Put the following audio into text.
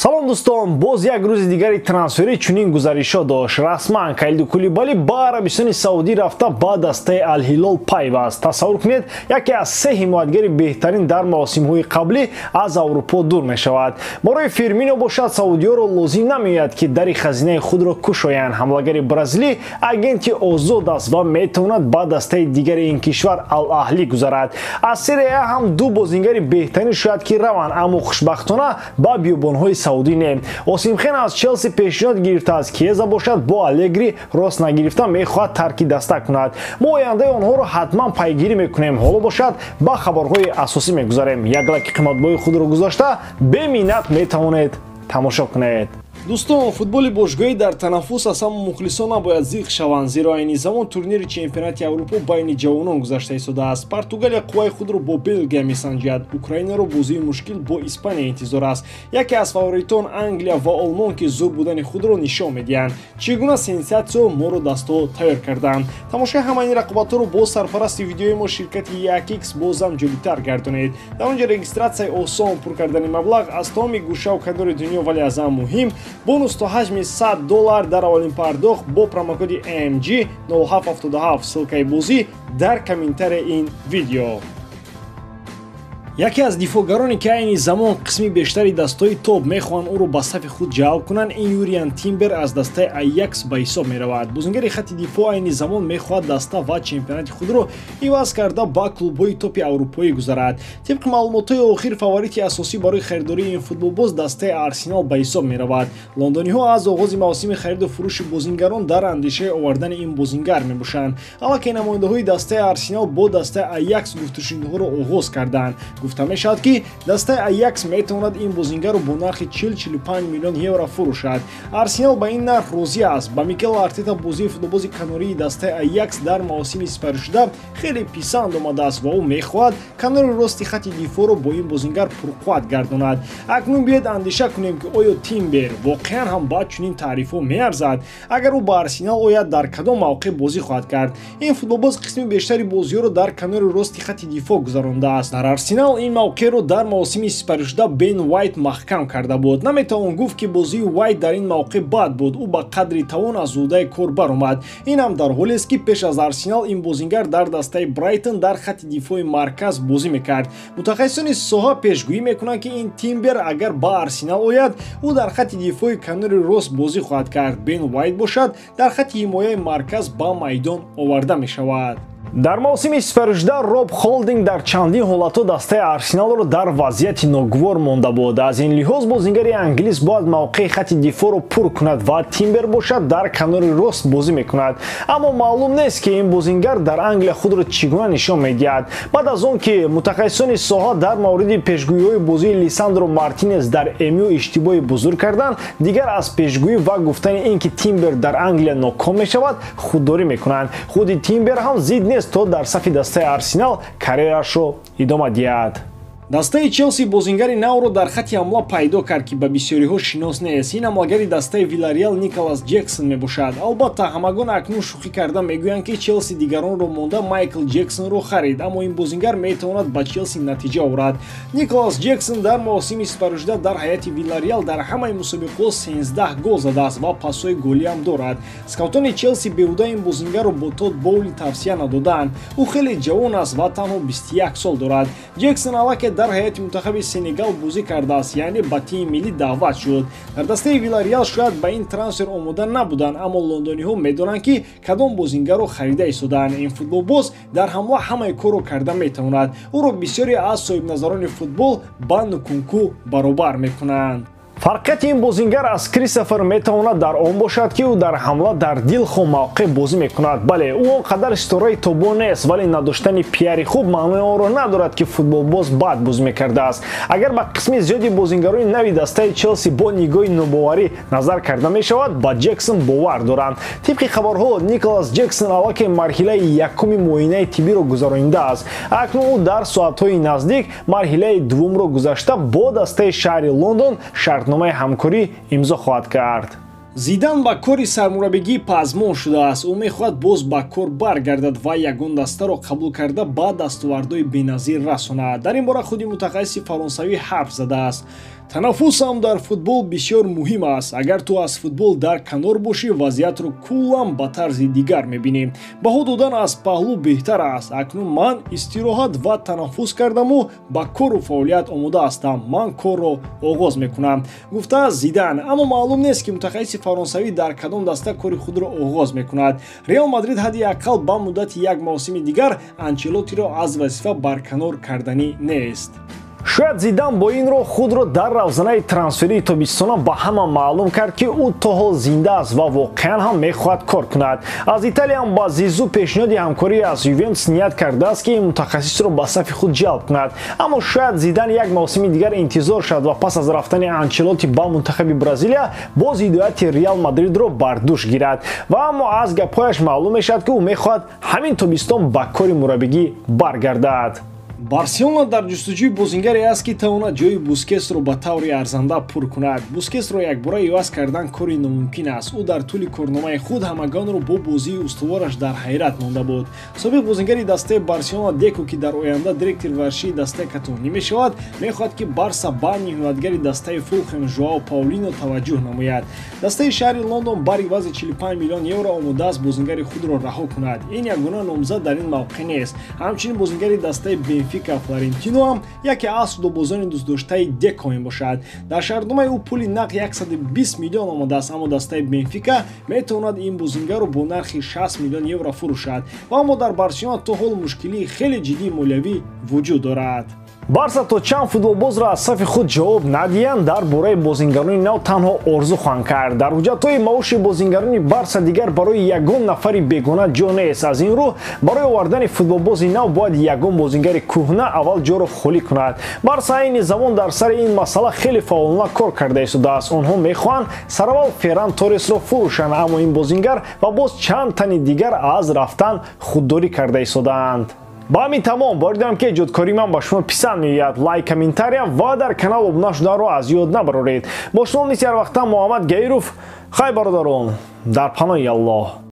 Салом, дӯстон! Боз як рӯзи дигари трансферӣ чунин гузаришҳо дошт. Расман Калиду Кулибали ба Арабистони Саудӣ рафта, ба дастаи Алҳилол пайваст. Тасаввур кунед, яке аз се ҳимоятгари беҳтарин дар мавсимҳои қаблӣ аз Аврупо дур мешавад. Барои Фирмино бошад, саудиёро лозим намеояд, ки дари хазинаи худро кушоянд. Ҳамлагари бразилӣ агенти озод аст ва метавонад ба дастаи дигари ин кишвар, Ал Аҳлӣ, гузарад. Аз Серия А ҳам ду бозингари беҳтарин шояд ки раванд, аммо хушбахтона ба биёбонҳои Саудӣ не. Осимхен аз Челси пешниҳод гирифтааст. Киеза бошад, бо Алегри рост нагирифта, мехоҳад тарки даста кунад. Мо ояндаи онҳоро ҳатман пайгирӣ мекунем. Ҳоло бошад, ба хабарҳои асосӣ мегузарем. Як лайки қиматбоҳои худро гузошта, беминнат метавонед тамошо кунед. Дӯстон, футболи бошгоҳӣ дар танаффус аст, аммо мухлисон набояд зиқ шаванд, зеро айни замон турнири чемпионати Аврупо байни ҷавонон гузашта истодааст. Португалия қувваи худро бо Белгия месанҷад, Украинаро бозии мушкил бо Испания интизор аст. Яке аз фаворитон Англия ва Олмон, ки зур будани худро нишон медиҳанд. Чӣ гуна сенсатсио моро дастҳо тайёр карданд? Тамошои ҳамаи ин рақобатҳоро бо сарпарасти видеои мо, ширкати 1X, бозам ҷолибтар гардонед. Дар он ҷо регистратсияи осон, пур кардани маблағ аз тамоми гӯшаву канори дунё, вале аз ҳама муҳим, бонус то ҳаҷми 100 доллар дар аввалин пардохт бо промокоди MG 0777. Ссылкаи бозӣ дар комментарияи ин видео. Яке аз дифоъгароне, ки айни замон қисми бештари дастҳои топ мехоҳанд ӯро ба сафи худ ҷалб кунанд, ин Юриан Тимбер аз дастаи Аякс ба ҳисоб меравад. Бозингари хатти дифоъ айни замон мехоҳад даста ва чемпионати худро иваз карда, ба клубҳои топи аврупоӣ гузарад. Тибқи маълумотҳои охир, фаворити асосӣ барои харидории ин футболбоз дастаи Арсенал ба ҳисоб меравад. Лондониҳо аз оғози мавсими хариду фурӯши бозингарон дар андешаи овардани ин бозингар мебошанд. Аллакай намояндаҳои дастаи Арсенал бо дастаи Аякс гуфтушунидҳоро оғоз карданд. Гуфта мешавад, ки дастаи Аякс метавонад ин бозингарро бо нархи 40-45 миллион евро фурӯшад. Арсенал ба ин нарх розӣ аст. Ба Микел Артета бозии футболбози канории дастаи Аякс дар мавсими сипаришуда хеле писанд омадааст ва ӯ мехоҳад канори рости хатти дифоъро бо ин бозингар пурқувват гардонад. Акнун биёед андеша кунем, ки оё Тимбер воқеан ҳам ба чунин таърифҳо меарзад? Агар ӯ ба Арсенал ояд, дар кадом мавқеъ бозӣ хоҳад кард? Ин футболбоз қисми бештари бозиҳоро дар канори рости хатти дифоъ гузарондааст. Дар Арсенал ин мавқеъро дар мавсими сипаришуда Бен Уайт маҳкам карда буд. Наметавон гуфт, ки бозии Уайт дар ин мавқеъ бад буд. Ӯ ба қадри тавон аз ӯҳдаи кор баромад. Ин ҳам дар ҳолест, ки пеш аз Арсенал ин бозингар дар дастаи Брайтон дар хатти дифои марказ бозӣ мекард. Мутахассисони соҳа пешгӯӣ мекунанд, ки ин Тимбер агар ба Арсенал ояд, ӯ дар хатти дифои канори рост бозӣ хоҳад кард. Бен Уайт бошад, дар хатти ҳимояи марказ ба майдон оварда мешавад. Дар мавсими сипаришуда Роб Холдинг дар чандин ҳолатҳо дастаи Арсеналро дар вазъияти ногувор монда буд. Аз ин лиҳоз бозингари англис бояд мавқеи хатти дифоъро пур кунад ва Тимбер бошад, дар канори рост бозӣ мекунад. Аммо маълум нест, ки ин бозингар дар Англия худро чӣ гуна нишон медиҳад. Баъд аз он ки мутахассисони соҳа дар мавриди пешгӯиҳои бозии Лисандро Мартинес дар МЮ иштибоҳи бузург карданд, дигар аз пешгӯӣ ва гуфтани ин ки Тимбер дар Англия ноком мешавад, худдорӣ мекунанд. Худи Тимбер ҳам зид нест, то дар сафи дастаи Арсенал карьерашро идома диҳад. Дастаи Челси бозингари навро дар хатти ҳамла пайдо кард, ки ба бисёриҳо шинос нест. Ин ҳамлагари дастаи Вилареал Николас Ҷексон мебошад. Албатта, ҳамагон акнун шӯхӣ карда мегӯянд, ки Челси дигаронро монда, Майкл Ҷексонро харид, аммо ин бозингар метавонад ба Челси натиҷа орад. Николас Ҷексон дар мавсими сипаришуда дар ҳайати Вилареал дар ҳамаи мусобиқаҳо 13 гол задааст ва пасҳои голиам дорад. Скаутони Челси беҳуда ин бозингарро бо Тод Боули тавсия надоданд. Ӯ хеле ҷавон аст ва танҳо 21 сол дорад. Ҷексон аллакай дар ҳайати мунтахаби Сенегал бозӣ кардааст, яъне ба тими миллӣ даъват шуд. Дар дастаи Вилареал шояд ба ин трансфер омода набуданд, аммо лондониҳо медонанд, ки кадом бозингарро харида истодаанд. Ин футболбоз дар ҳамла ҳамаи корро карда метавонад. Ӯро бисёре аз соҳибназарони футбол ба Нкунку баробар мекунанд. Фарқияти ин бозингар аз Кристофер метавонад дар он бошад, ки ӯ дар ҳамла дар дилхоҳ мавқеъ бозӣ мекунад. Бале, ӯ он қадар ситораи тобо нест, вале надоштани пиари хуб маънои онро надорад, ки футболбоз бад бозӣ мекардааст. Агар ба қисми зиёди бозингарони нави дастаи Челси бо нигоҳи нобоварӣ назар карда мешавад, ба Ҷексон бовар доранд. Тибқи хабарҳо, Николас Ҷексон аллакай марҳилаи якуми муоинаи тиббиро гузаронидааст. Акнун ӯ дар соатҳои наздик марҳилаи дуввумро гузашта, бо дастаи шаҳри Лондон шартномаи ҳамкорӣ имзо хоҳад кард. Зидан ба кори сармураббигӣ пазмон шудааст. Ӯ мехоҳад боз ба кор баргардад ва ягон дастаро қабул карда, ба дастовардҳои беназир расонад. Дар ин бора худи мутахассиси фаронсавӣ ҳарф задааст. Танаффус ҳам дар футбол бисёр муҳим аст. Агар ту аз футбол дар канор бошӣ, вазъиятро куллан ба тарзи дигар мебинӣ. Баҳо додан аз паҳлӯ беҳтар аст. Акнун ман истироҳат ва танаффус кардаму ба кору фаъолият омода ҳастам. Ман корро оғоз мекунам, гуфтааст Зидан. Аммо маълум нест, ки мутахассиси фаронсавӣ дар кадом даста кори худро оғоз мекунад. Реал Мадрид ҳадди ақал ба муддати як мавсими дигар Анчелотиро аз вазифа барканор карданӣ нест. Шояд Зидан бо ин роҳ худро дар равзанаи трансферии тобистона ба ҳама маълум кард, ки ӯ то ҳол зинда аст ва воқеан ҳам мехоҳад кор кунад. Аз Италия ҳам ба Зизу пешниҳоди ҳамкорӣ аз Ювентус ният кардааст, ки ин мутахассисро ба сафи худ ҷалб кунад. Аммо шояд Зидан як мавсими дигар интизор шавад ва пас аз рафтани Анчелоти ба мунтахаби Бразилия боз ҳидояти Реал Мадридро бар дӯш гирад. Ва аммо аз гапҳояш маълум мешавад, ки ӯ мехоҳад ҳамин тобистон ба кори мураббигӣ баргардад. Барселона дар ҷустуҷӯи бозингаре аст, ки тавонад ҷои Бускетсро ба таври арзанда пур кунад. Бускетсро якбора иваз кардан кори номумкин аст. Ӯ дар тӯли корномаи худ ҳамагонро бо бозии устувораш дар ҳайрат монда буд. Собиқ бозингари дастаи Барселона Деко, ки дар оянда директори варзишии дастаи каталонӣ мешавад, мехоҳад, ки Барса ба ниҳоятгари дастаи Фулхем Жоао Паулино таваҷҷӯҳ намояд. Дастаи шаҳри Лондон бар ивази 45 миллион евро омода аст бозингари худро раҳо кунад. Ин ягона номзад дар ин мавқеъ нест. Ҳамчунин бозингари дастаи Бенфика Флорентино ҳам яке аз футболбозони дӯстдоштаи Деко мебошад. Дар шартномаи ӯ пули нақд 120 миллион омадааст, аммо дастаи Бенфика метавонад ин бозингарро бо нархи 60 миллион евро фурӯшад. Ва аммо дар Барселона то ҳол мушкилии хеле ҷиддии молиявӣ вуҷуд дорад. Барса то чанд футболбозро аз сафи худ ҷавоб надиҳанд, дар бораи бозингарони нав танҳо орзу хоҳанд кард. Дар ҳуҷҷатҳои маоши бозингарони Барса дигар барои ягон нафари бегона ҷо нест. Аз ин рӯ барои овардани футболбози нав бояд ягон бозингари кӯҳна аввал ҷоро холӣ кунад. Барса айни замон дар сари ин масъала хеле фаъолона кор карда истодааст. Онҳо мехоҳанд сараввал Ферран Торресро фурӯшанд, аммо ин бозингар ва боз чанд тани дигар аз рафтан худдорӣ карда истодаанд. Ба ҳамин тамом. Боридам, ки эҷодкории ман ба шумо писанд меояд. Лайк, комментария ва дар канал обуна шуданро аз ёд набароред. Бо шумо мисли ҳар вақта Муҳаммад Гаиров. Хай, бародарон, дар паноҳи Аллоҳ.